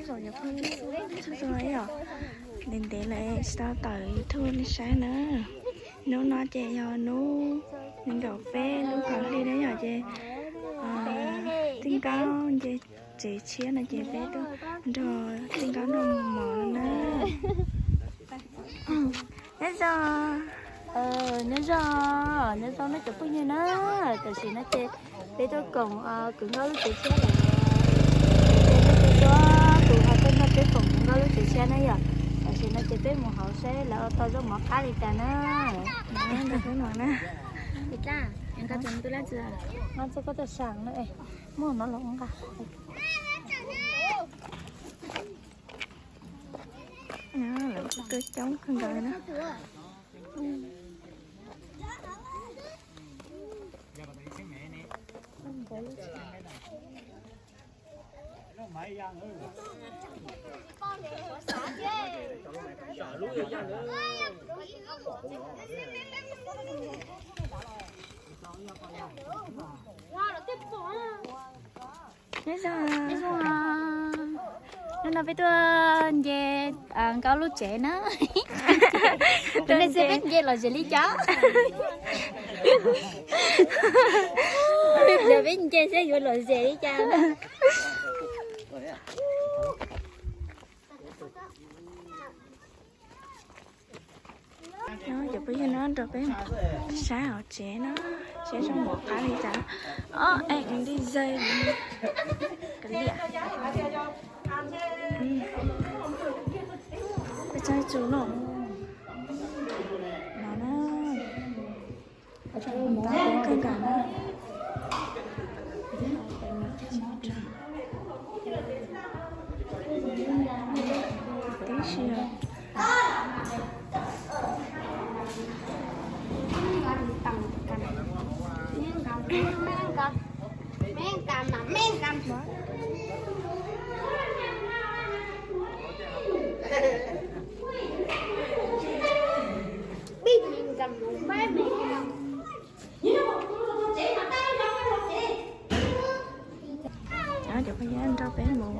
Ntev ntev lawm tsis tau tawm YouTube nej saib na. Hnub no ces yog hnub nees nkaum peb lub kaum hli na yom, ces Tij Nkaub nce tsev tshiab no ces peb tuaj nrog Tij Nkaub noj mov no na. Nyob zoo, nyob zoo, nyob zoo nej cov phooj ywg na. Tam sim no ces peb tuaj koom Kwv Nkauj lub tsev tshiab lawm. Ces peb tuaj, tus ho tuaj nrog peb koom Kwv Nkauj lub tsev tshiab na yom. Tam sim no ces peb mus hauv saib lawv ua tau zaub mov qab li cas na. Nrog peb mus na. Nqa txog koj tuaj saum no, muaj no los nqa. Lawv tuaj coob kawg nkaus na. Nyob zoo, nyob zoo. Hnub no peb tuaj nce Nkauj lub tsev na. Tus nej xav peb nce lom zem li cas? Peb nce seb yuav lom zem li cas. Cov phooj ywg no nrog peb saib hauv tsev no, seb zoo mov qab li cas. Ob, es di zej ka liam. Peb tsaib tsu no. No na. Kawg nkaus na. Tib si. Cov phooj ywg nrog peb mus,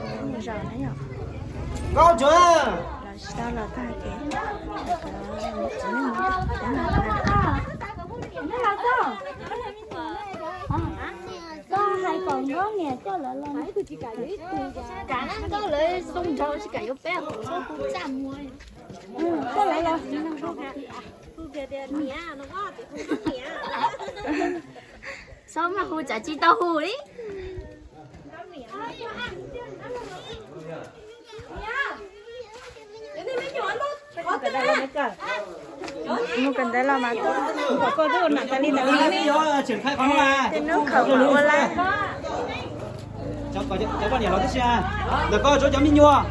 peb mus zaum na yom. Nkauj tsuag, los tsis tau los tag ces koj hais kom Nkauj niam coj lawv los, kav Nkauj lawv zoo nraug tsis kam yuav peb, kuv txaj muag. Coj lawv los. Txhob maj hu tsam tsis tau hu li. Mus kawm ntawv los mas, kom koj tuaj nam tas li tas li. Tej hnub khawm ua lawm. Cov poj niam los tib si, ntawm koj tso cov me nyuam,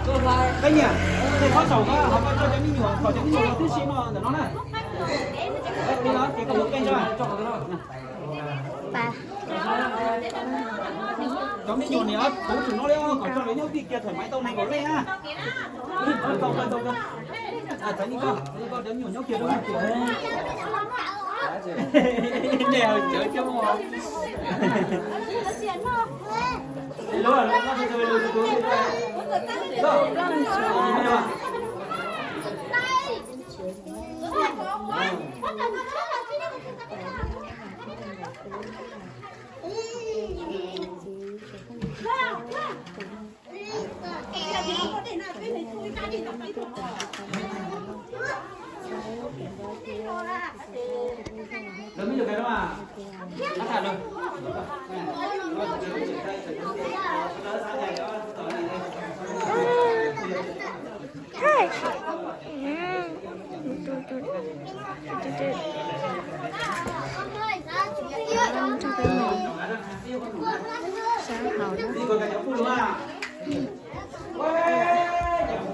peb nyiam, tej koj saum koj ho koj tso cov me nyuam, kom cov me nyuam los tib si no ntawm no na. Li no ces koj mus peb tso. Cov me nyuam niam kuv tsum no li, kom tso lawv nyob vij kiag thaum maiv tau nees nkaum leej na. Txawv li koj, txawv li koj cov me nyuam nyob kiag rau na. Nej cov coob.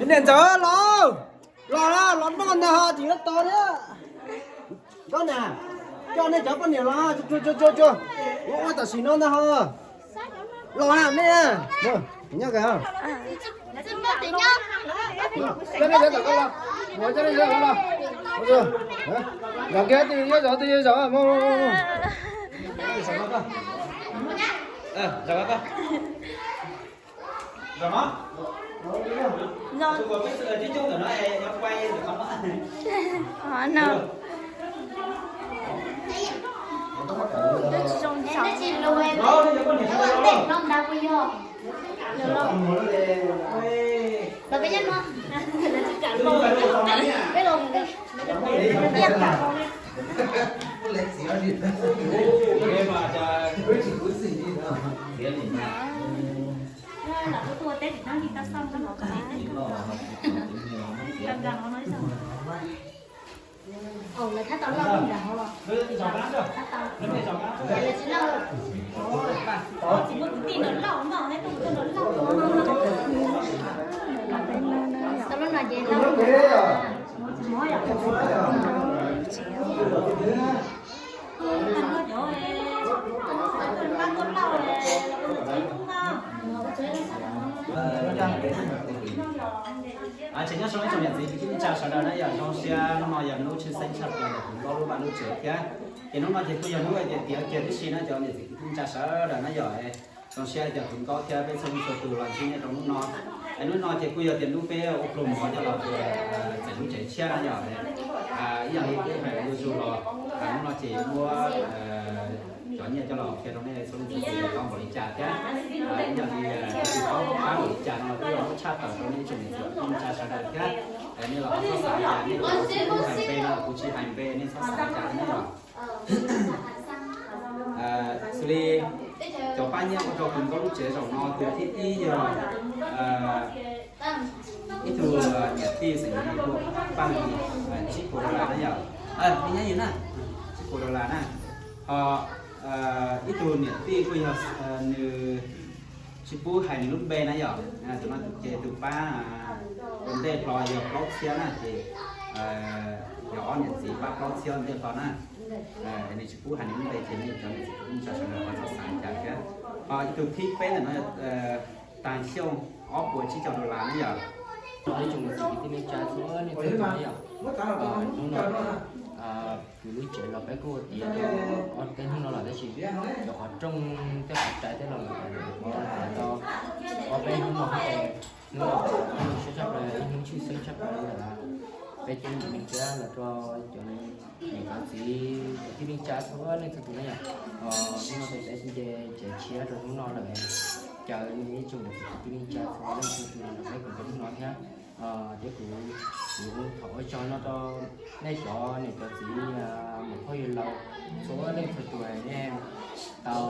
Niam ntxawm los, los, los noj ntag ho, tsis yuav tos thiab. Koj na, coj nej cov poj niam los, tsuag tsuag tsuag, ua ua tam sim no ntag ho. Los na nej, nyob kawg. Coj nej cov tom koj los, coj nej cov tom koj los. Zov kiag twg yuav zov twg yuav zov. Zov koj. Tus uas peb sawv daws coob coob ntawm no es yuav pais ntawm qhov no. Qhov no. Twb tsis zoo tsaus. Los peb nyob no. Peb los mus. Lawv thab tau loj nram hov los? Lawv tsis loj. Tsis muaj kwv tij nrog loj no, neb tuaj nrog loj. Tau lub no ces loj. Ces nyob zoo ib tsoom niam txiv kwv tij neej tsa sawv daws na yom, zoo siab hnub no yog hnub tshwj xeeb tshaj plaws ntawm kuv nkauj lub vaj lub tsev thiab. Ces hnub no ces kuj yog hnub tiav tiav kiag tib si na cov niam txiv kwv tij neej tsa sawv daws na yom. Zoo siab cov kuv nkauj thiab peb txhua leej txhua tus los ntsib nej rau hnub no. Es hnub no ces kuj yog tias hnub peb ua pluag mov coj los txawm lub tsev tshiab na yom. Ib yam li peb hais ua yuav zug los, hnub no ces yuav muab cov nyiaj coj los qhia rau nej txhua leej txhua tus tau npaum li cas thiab. Ib yam li tus paub qab npaum li cas no los kuj yuav muab tshaj tawm rau nej tsoom niam txiv kwv tij neej tsa sawv daws thiab. Nej los txhob xav tias nej cov txiv tub hais npe no kuv tsis hais npe, nej txhob xav li cas thiab na yom. Xws li cov pab nyiaj ua rau kuv nkauj lub tsev zaum no tus thib ib yog ib tug niam tij xeem Nyab Laj hu ua Paj Lis, tsib puas dollar na yom. Me nyab yim na, tsib puas dollar na. Ho ib tug niam tij kuj yog nws tsis pub hais nws lub npe na yom. Tus no ces tus pab ua ntej hlo yog plaub txhiab na, ces yog ob niam txiv pab plaub txhiab ua ntej hlo na. Nws tsis pub hais nws lub npe ces nej cov niam txiv kwv tij neej tsa sawv daws ho txhob xav li cas thiab. Ho ib tug thib peb ntawm no yog Tag Xyooj, ob puas tsib caug dollar na yom. Ib tsoom niam txiv kwv tij neej tsa txhua leej txhua tus na yom. Hnub no kuv lub tsev los peb kuj ua tiav tau ob peb hnub no lawm tab sis cov qhov rooj tej qhov rais tej los lawm, kuv tiav tau ob peb hnub no. Hnub no hnub siab tshaj plaws, ib hnub tshwj xeeb tshaj plaws ntawm peb cov niam txiv los rau cov niam cov txiv kwv tij neej tsa txhua leej txhua tus na yom. Hnub no peb tsev nce tsev tshiab rau hnub no lawm, caw ib tsoom niam txiv kwv tij neej tsa txhua leej txhua tus los nrog peb koom rau hnub no thiab. Thiab kuv, kuv thov ua tsaug no rau nej cov niam cov txiv, muam phauj yawg laus txhua leej txhua tus nej tau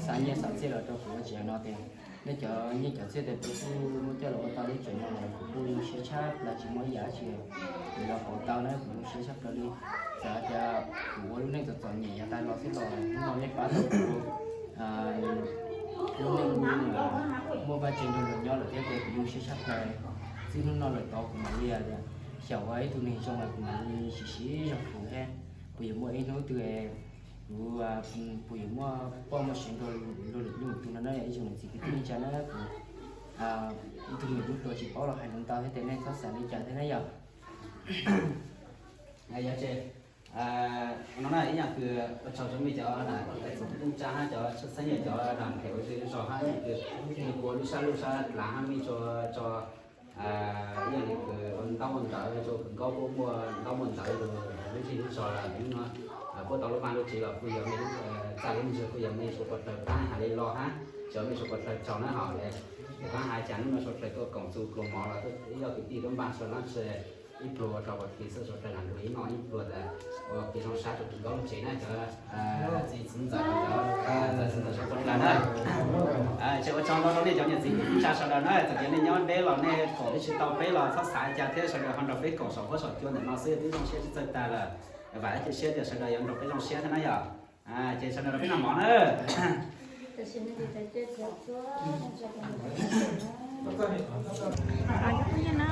xa nyiaj xa txiaj los rau kuv ua tsev no tias nej cov nyiaj cov txiaj tes kuv kuj muab coj los ua tau lub tsev no lawm, kuv kuj zoo siab tshaj plaws tsis muaj ib yam dab tsi, kuv los pauv tau na kuv zoo siab tshaj plaws li. Txawm tias kuv ua lub neej txom txom nyem yav tas los xwb los hnub no nej pab tau kuv lub neej muaj vaj tse nrog luag nyob lawm thiab ces kuv zoo siab tshaj plaws. Txij hnub no lawm tod kuv mam li xyaum ua ib tug neeg zoo, kuv mam li siv siv zog kuv thiab. Puas yuav muaj ib hnub twg kuv, puas yuav muaj poj muaj sev nrog luag lwm tus no na, ib tsoom niam txiv kwv tij neej tsa na, kuv ib tug me nyuam tub hluas tsis paub los hais lus ntau thiab ces nej txhob xav li cas thiab na yom. Yog tsev no na ib yam kws ua tsaug rau mej cov niam txiv kwv tij neej tsa hab cov tshwj xeeb yog cov nam phem ua zej zog hab ib yam kws mej kuv lub sab lub sab dlav hab mej tso, tso ib yam li kws ua ntaub ua ntawv rau kws nkaub puab muaj ntaub muaj ntawv rau lub zej lub zog lawm hnub no puab tau lub vaaj lub tsev los kuj yog mej lub txaj lub ntsig kuj yog mej suav puas dlawg pab hais li los hab, tsuav mej suav puas dlawg tsaug na hom. Pab hais cas hnub no suav dlawg tuaj koom txug pluas mov los ib yog kwv tij tuab npaaj suav dlawg ib pluag rau puag kis xwb suav dlawg lam lug ib noj ib pluag tas ua kev zoo sab rua kws nkaub lub tsev na cov txiv txiv ntxawm, ntxawm txiv ntxawm suav dlawg na. Tseem ua tsaug ntau rau nej cov niam txiv kwv tij neej tsa sawv daws na, txawm tias nej nyob deb los nej koom tsis tau peb los txhob xav li cas thiab, sawv daws ho nrog peb koom saum huab saum cua ntawm no xwb twb zoo siab tsis txawj tag lawm. Vam thiab cia siab tias sawv daws yuav nrog peb zoo siab thiab na yom. Ces sawv daws nrog peb noj mov na. Tam sim no ces kuv noj tag ces kuv tawm sab nraud no na.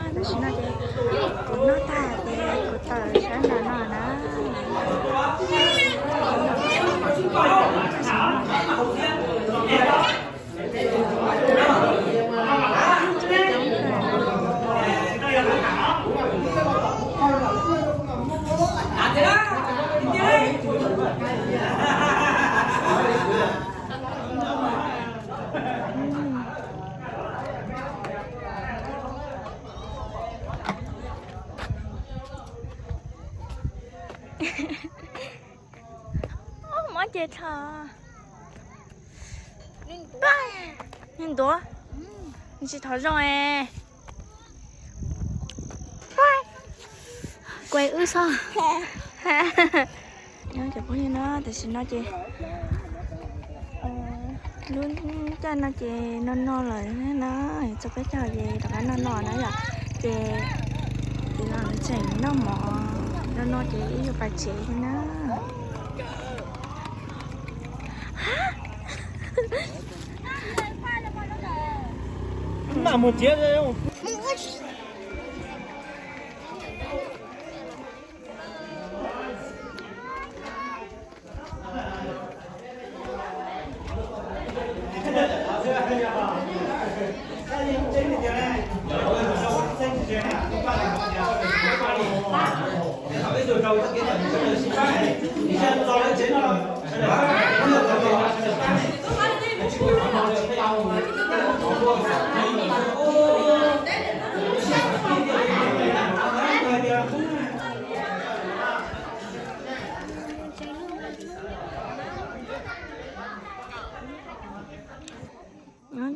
Ntuav, nws tsis thov zoo es. Kuv wb xwb. Nyob cov phooj ywg na, tam sim no ces lub caij no ces no no lawm na, txog peb caug ces rov qab no no na yom. Ces ces no nws tseem noj mov no no ces wb yuav pais tsev li na.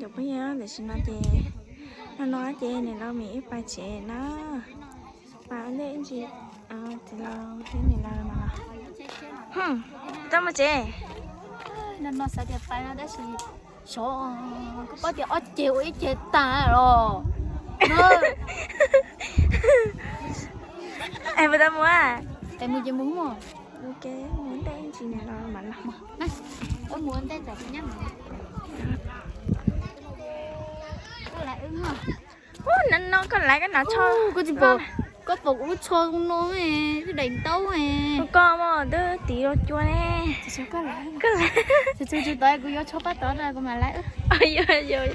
Cov phooj ywg, tam sim no ces no no ces niam laus mam wb pais tsev na. Pais ua ntej ib ntsis, txiv laus thiab niam laus mas los. Tau mus tsev. No no xav tias pais no tab sis xyov koj paub tias ob ceg ua ib ceg tag los. Es puas tau mus a? Es mus ces mus. Mus ntej ib ntsis niam laus mam los. Mus ntej tam sim nyab mas. Koj laiv wb. No no koj laiv koj hnav tsho. Koj tsis pom, koj pom kuv lub tsho no, twb daim ntaub. Koj mas twb tiv los cua ne. Koj laiv. Tsis tau kuv yuav tsho pab tod kuv mam laiv wb.